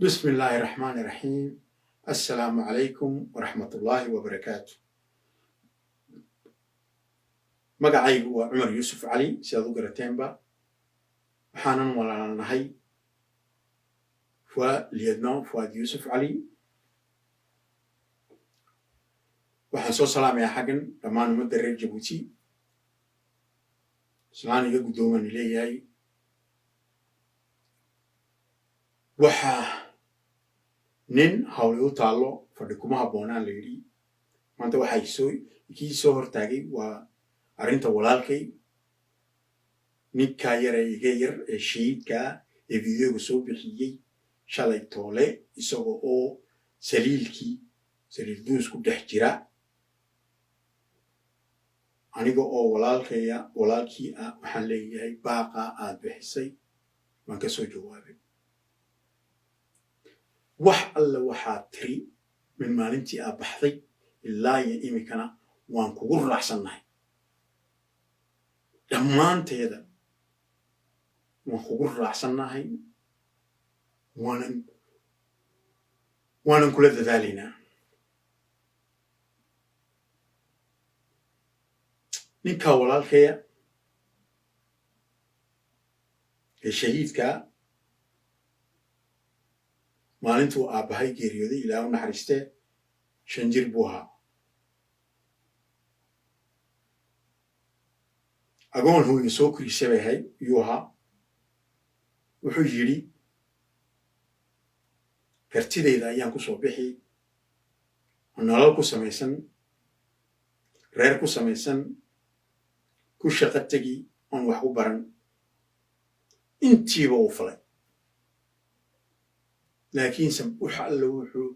بسم الله الرحمن الرحيم. السلام عليكم ورحمة الله وبركاته. Magacaygu waa Cumar Yuusuf Cali, sidaad u garateenba. Waxaanan walaalnahay lieutenant Fuad Yuusuf Cali. Waxaan soo salaamayaa xaggan dhammaan ummadda reer Jabuuti. Islaan iga guddoomaan leeyahay. Waxaa nin hawli u taallo fadhi kuma habboonaan la yidhi. Maanta waxaa soo kii soo hortaagay waa arrinta walaalkay, ninkaa yar ee iga yar ee shahiidkaa ee videoga soo bixiyey shalay toole, isaga oo saliilkii saliil duus ku dhex jira. Aniga oo walaalkaya, walaalkii ah, waxaan leeyahay baaqaa aad bixisay waan ka soo jawaabay. Wax alle waxaad tiri min maalintii aad baxday ilaa iyo iminkana waan kugu raacsannahay dhammaanteeda, waan kugu raacsannahay, waanan kula dadaalaynaa. Ninkaa walaalkaya ee shahiidkaa, maalintuu aabbahay geeriyooday, ilaah u naxariistee, 5 jir buu ahaa. Agoon hooyo soo korisay bay ahayd yuu ahaa. Wuxuu yidhi kartidayda ayaan ku soo bixi, nolol ku samaysan, reer ku samaysan, ku shaqo tegi oon wax ku baran. Intiiba uu falay, laakiinse wax alle wuxuu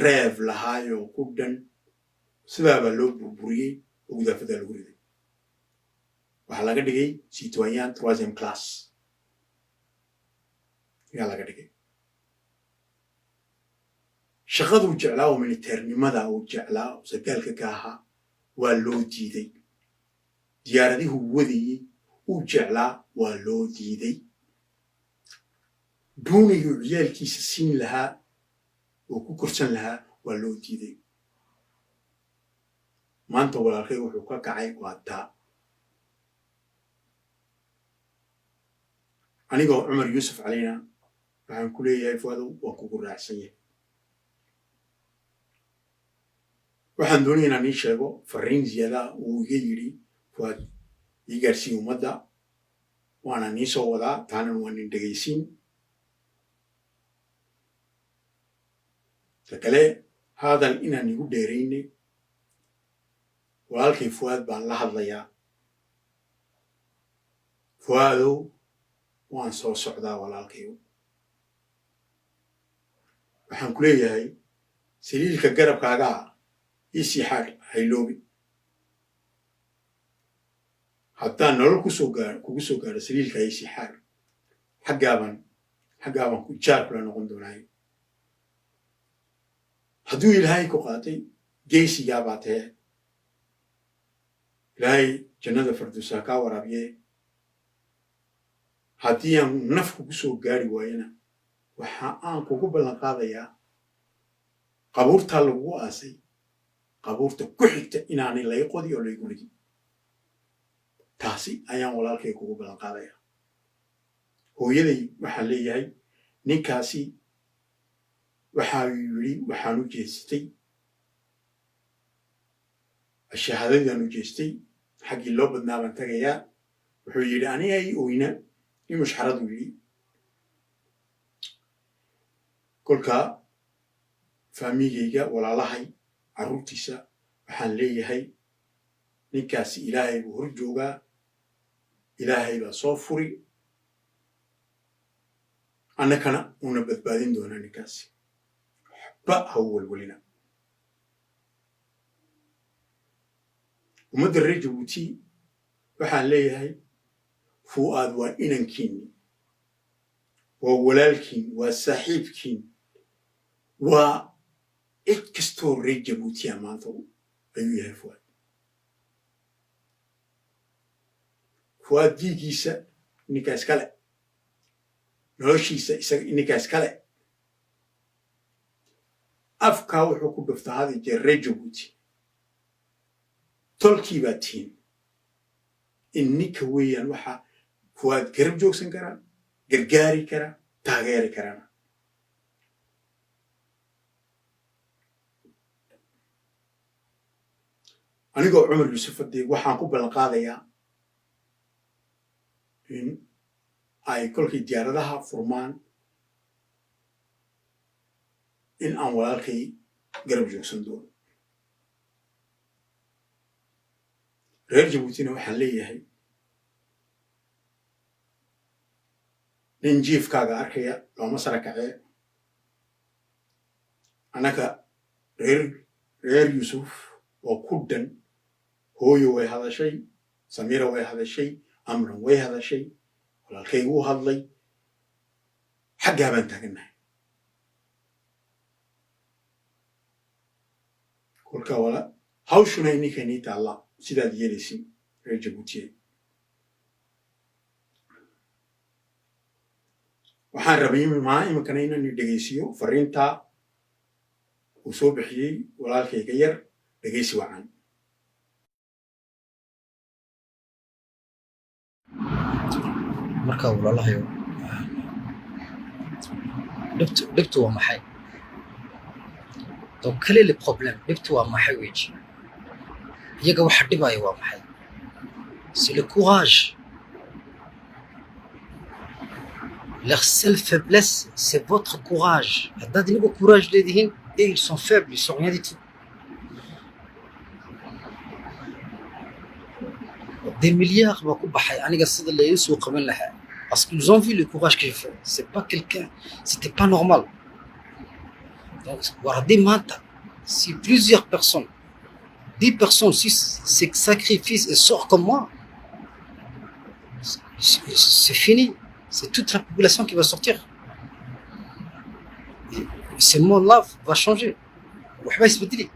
reeb lahaayoo ku dhan sidaabaa loo burburiyey oo gudaafadaa lagu riday. Waxaa laga dhigay citoyen troisième class ayaa laga dhigay. Shaqaduu jeclaa oo militeernimada uu jeclaa oo sarkaalka ka ahaa waa loo diiday. Diyaaradihuu wadayey uu jeclaa waa loo diiday. Duuniguu ciyaalkiisa siin lahaa oo ku korsan lahaa waa loo diiday. Maanta walaalkay wuxuu ka kacay waa taa. Anigoo Cumar Yuusuf Calina waxaan ku leeyahay, Fuadow, waan kugu raacsan yahay. Waxaan doonaya inaan ii sheego fariin ziyaadaha uu iga yidhi Fuaad ii gaarsiiya ummadda, waana nii soo wadaa, taanan waa nin dhegaysiin. Ta kale, hadal inaan igu dheeraynay, walaalkay Fuaad baan la hadlayaa. Fuaadow, waan soo socdaa walaalkayo. Waxaan ku leeyahay saliilka garabkaagaa iisii xaadh, hayloobi. Haddaan nolol kusoo gaar kugu soo gaaro, saliilka iisii xaadh, xaggaabaan ku jaar kula noqon doonaayo. Hadduu Ilaahay ku qaatay, geesigaabaa tahe, Ilaahay jannada farduusa kaa waraabiye. Haddii aan naf kugu soo gaari waayana, waxa aan kugu ballan qaadayaa qabuurtaa lagugu aasay qabuurta ku xigta inaanay lay qodi oo laygu rigin. Taasi ayaan walaalkay kugu ballan qaadayaa. Hooyaday waxaan leeyahay, ninkaasi waxa uu yidhi waxaan u jeestay shahaadadaan u jeestay, xaggii loo badnaa baan tagayaa. Wuxuu yidhi aniga i oyna i mushxaraduu yidhi. Kolka faamigayga, walaalahay, carruurtiisa waxaan leeyahay ninkaasi Ilaahay buu hor joogaa, Ilaahay baa soo furi, annakana uuna badbaadin doonaa ninkaasi. Waxba ha u welwelina. Ummadda reer Jabuuti waxaan leeyahay, Fu'aad waa inankiinni, waa walaalkiin, waa saaxiibkiin, waa cid kastoo reer Jabuutiya maanta ayuu yahay Fu'aad. Fu'aad diigiisa ninkaa iskale, noloshiisa isaga ninkaa iskale. Afkaa wuxuu ku dhuftaa had iyo jeer reer Jabuuti, tolkii baa tihiin in ninka weeyaan waxa Fuwaad garab joogsan karaa, gargaari karaa, taageeri karana. Anigoo Cumar Yuusuf haddee waxaan ku ballan qaadayaa in ay kolkay diyaaradaha furmaan in aan walaalkay garab joogsan doono. Reer Jabuutina waxaan leeyahay, nin jiifkaaga arkaya looma sara kacee. Annaga reer Yuusuf oo ku dhan, hooyo way hadashay, Samiira way hadashay, Amran way hadashay, walaalkay wuu hadlay, xaggaa baan taagannahay. Kolka wala hawshuna ininkaynii taalla sidaad yeelaysin, reer Jabuutiye. Waxaan rabay maa iminkana inaan dhegaysiyo fariintaa uu soo bixiyey walaalkayga yar. Dhegaysi wacan. Marka walaalahayo, dhibtu waa maxay? Donc quel est le problème? Dhibtu waa maxay weji? Iyaga waxa dhibaya waa maxay? C'est le courage. Leur seule faiblesse, c'est votre courage. Haddaad inigu courage leedihiin, et ils sont faibles, ils sont rien du tout. Des milliards baa ku baxay aniga sida la ii soo qaban lahaa, parce qu'ils ont vu le courage que j'ai fait. C'est pas quelqu'un, c'était pas normal. Donc war haddii maanta si plusieurs personnes, 10 personnes, si se sacrifient et sortent comme moi, c'est fini. C'est toute la population qui va sortir et ce monde-là va changer. Waxba isbedeli.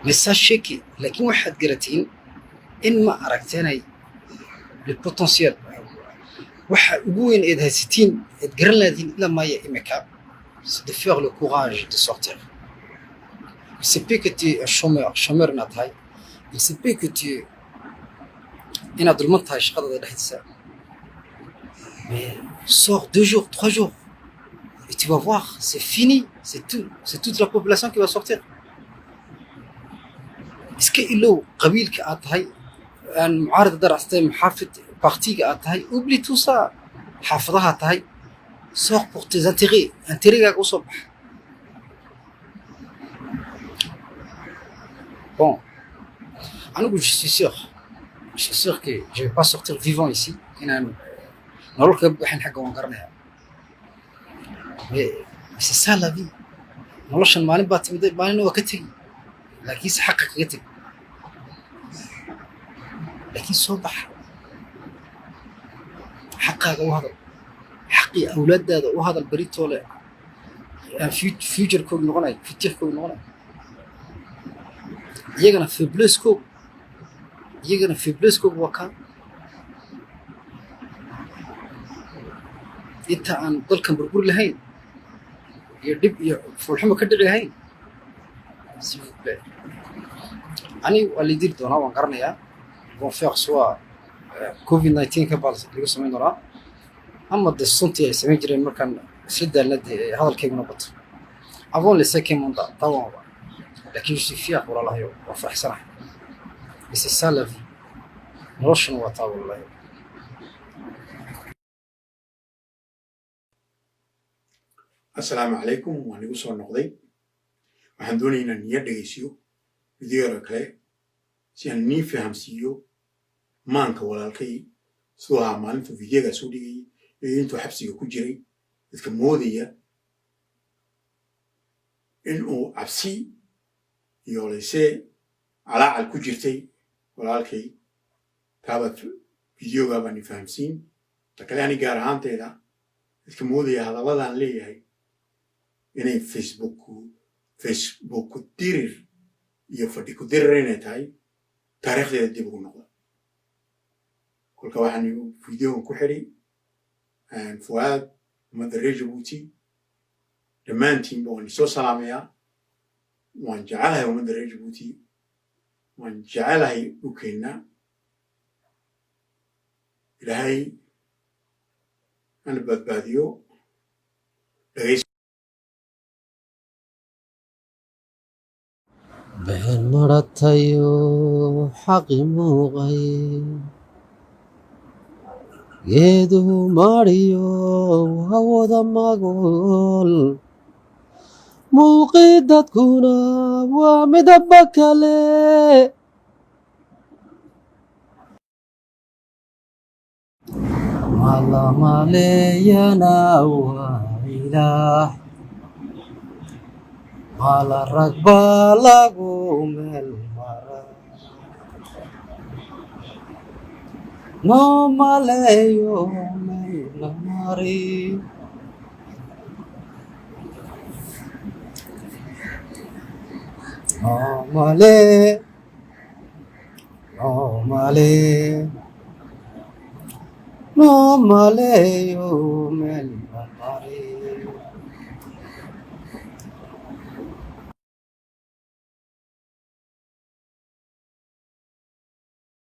Mais sachez que, laakiin waxaad garatiin in ma aragteenay le potentiel, waxa ugu weyn eed haysatiin eed garan laadiin ilaa maya imika, c'est de faire le courage de sortir. Il se peut que tu es un chômeur, chômeur inaad tahay. Il se peut que tu inaad dulman tahay shaqadada dhexdiisa. Mais sors 2 jours, 3 jours et tu vas voir, c'est fini, c'est tout, c'est toute la population qui va sortir. Iska ilow qabiilka aad tahay, aan mucaarad daracsatay, muxaafid, partiga aad tahay, oublie tout ça. Xaafadaha tahay, sors pour tes intérêts, intérêtgaaga usoo baxa. Bon, anigu je suis sûr que je vais pas sortir vivant ici. Inaan nolol kaga baxayn xagga waan garanayaa. Mais c'est ça la vie. Noloshan maalin baa timiday, maalina waa ka tegi, laakiinse xaqa kaga tegi. Laakiin soo baxa, xaqaaga u hadal, xaqii awlaadaada u hadal, beritoole futurekoogi noqonaya, futurekoogi noqonaya. Iyagana faiblessekoog waa kaa inta aan dalkan burburi lahayn iyo dhib iyo foolxumo ka dhici lahayn. S'il vous plaît, ani waa la dili doonaa, waan garanayaa. Vont faire soit COVID-19 ka baa lagu samayn doonaa, ama de suntii ay samayn jireen markaan isla daalna dee hadalkayguna bato avant le cinquième mandat. Taa waan ogaa, laakiin je suis fier, walaalahayo, waan faraxsanahay. Et c'est ça la vie. Noloshuna waa taa, walaalahayo. Assalaamu calaykum. Waan igu soo noqday. Waxaan doonaya inaan niyo dhegaysiyo videoda kale si aan nii fahamsiiyo maanka walaalkay siduu ahaa maalintuu videogaa soo dhigayay iyo intuu xabsiga ku jiray. Dadka moodaya inuu cabsi iyo laysee calaacal ku jirtay walaalkay, taabaad videogaa baan i fahamsiin. Ta kale, ani gaar ahaanteyda, dadka moodaya hadalladan leeyahay inay Facebook ku dirir iyo fadhi ku dirir inay tahay, taariikhdeeda dib ugu noqda. Kolka waxaan videogan ku xidhi Fuaad, ummadda reer Jabuuti. Dhammaantiinba waan isoo salaamayaa. Waan jecelahay ummadda reer Jabuuti, waan jecelahay dhulkeenna. Ilaahay ana badbaadiyo. Dhegays. Been maratayo xaqi muuqay, geeduhu mariyo hawada magool, muuqii dadkuna waa midaba kale. Malamaleeyana waa ilaah, mala rag baa lagu meel mara, noo maleeyo meel la mari. Noo malee, noo malee, noo maleeyo meel